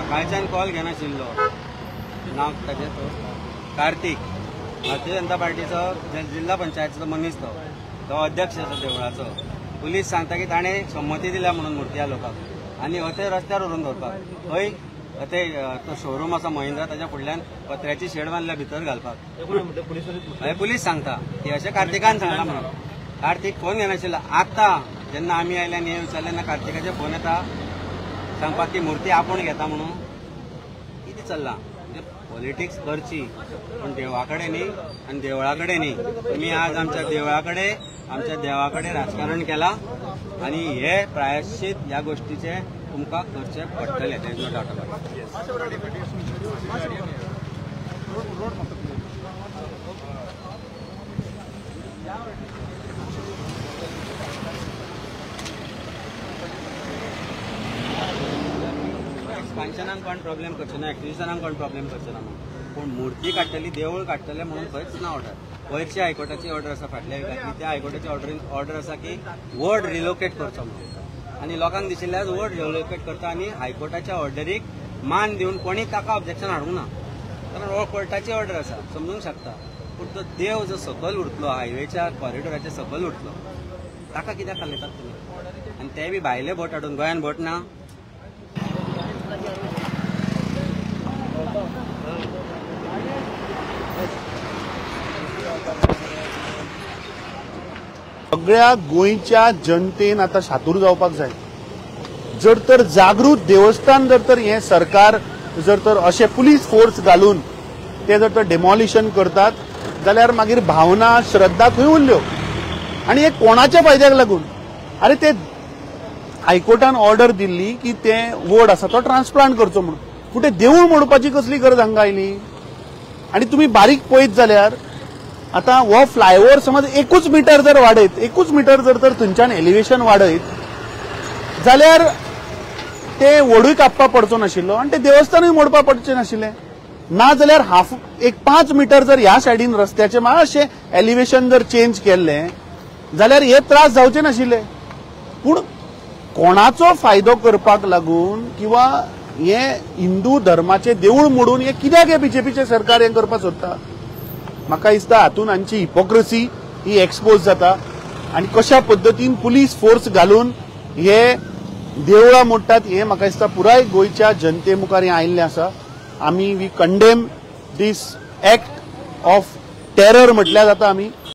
सकाळच्यान call घेनाशिल्लो. नांव ताचें कार्तीक, भारतीय जनता पार्टीचो जिल्हा पंचायतीचो मनीस, तो तो अध्यक्ष आसा देवळाचो. पुलीस सांगता की ताणें संमती दिल्या म्हणून मुर्ती लोकांक आनी हय रस्त्यार व्हरून दवरपाक. हय ते तो शोरूम आसा महिंद्रा, ताच्या फुडल्यान पत्र्याची शेड बांदल्या भितर घालपाक. हय पुलीस सांगता की अशें कार्तिकान सांगलां म्हणून. कार्तीक फोन घेनाशिल्लो. आतां जेन्ना आमी आयले आनी हें विचारलें तेन्ना कार्तिकाचे फोन येता सांगपाक की मुर्ती आपूण घेता म्हणून. कितें चल्लां? म्हणजे पॉलिटिक्स करची पण देवा कडेन न्ही आनी देवळा कडेन न्ही. तुमी आज आमच्या देवळा कडेन, आमच्या देवा कडेन राजकारण केलां आनी हे प्रायश्चित ह्या गोष्टीचे तुमकां करचें पडटलें. There is no doubt about it. एक्सपान्शनाक कोण प्रॉब्लेम करचो ना, एक्विजिशनाक कोण प्रॉब्लेम करचो ना म्हणून. पूण मुर्ती काडटली, देवूळ काडटले म्हणून खंयच ना ऑर्डर. वयरची हायकोर्टाची ऑर्डर आसा फाटल्या विकांतली, त्या हायकोर्टाची ऑर्डर आसा की वर्ड रिलोकेट करचो म्हणून. आनी लोकांक दिशिल्लें आज वर्ड रिलोकेट करता आनी हायकोर्टाच्या ऑर्डरीक मान दिवन कोणी ताका ऑब्जेक्शन हाडूंक ना, कारण हो कोर्टाची ऑर्डर आसा, समजूंक शकता. पूण तो देव जो सकयल उरतलो, हायवेच्या कॉरिडोराच्या सकयल उरतलो, ताका कित्याक हालयतात तुमी? आनी ते बी भायले बोट हाडून, गोंयान बोट ना. सगळ्या गोंयच्या जनतेन आतां शातूर जावपाक जाय. जर तर जागृत देवस्थान जर तर हें सरकार जर तर अशें पुलीस फोर्स घालून ते जर तर डेमॉलिशन करतात जाल्यार मागीर भावना श्रद्धा खंय उरल्यो? आनी हे कोणाच्या फायद्याक लागून? अरे ते हायकोर्टान ऑर्डर दिल्ली की ते वड आसा तो ट्रान्सप्लांट करचो म्हणून. पूण ते देवूळ मोडपाची कसली गरज हांगा आयली? आनी तुमी बारीक पळयत जाल्यार आतां हो फ्लायओव्हर समज 1 मिटर जर वाडयत, 1 मिटर जर तर थंयच्यान एलिवेशन वाडयत जाल्यार ते वडूय कापपाक पडचो नाशिल्लो आनी ते देवस्थानूय मोडपाक पडचें नाशिल्लें. ना जाल्यार हाफ एक 5 मिटर जर ह्या सायडीन रस्त्याचें मातशें एलिवेशन जर चेंज केल्लें जाल्यार हे त्रास जावचे नाशिल्ले. पूण कोणाचो फायदो करपाक लागून किंवा हे हिंदू धर्माचें देवूळ मोडून हे कित्याक हे बीजेपीचें सरकार हें करपाक सोदता? म्हाका दिसता हातून हांची हिपोक्रसी ही एक्सपोज जाता आनी कशा पद्दतीन पुलीस फोर्स घालून हे देवळां मोडटात हें म्हाका दिसता पुराय गोंयच्या जनते मुखार हें आयिल्लें आसा. आमी we condemn this act of terror म्हटल्यार जाता आमी.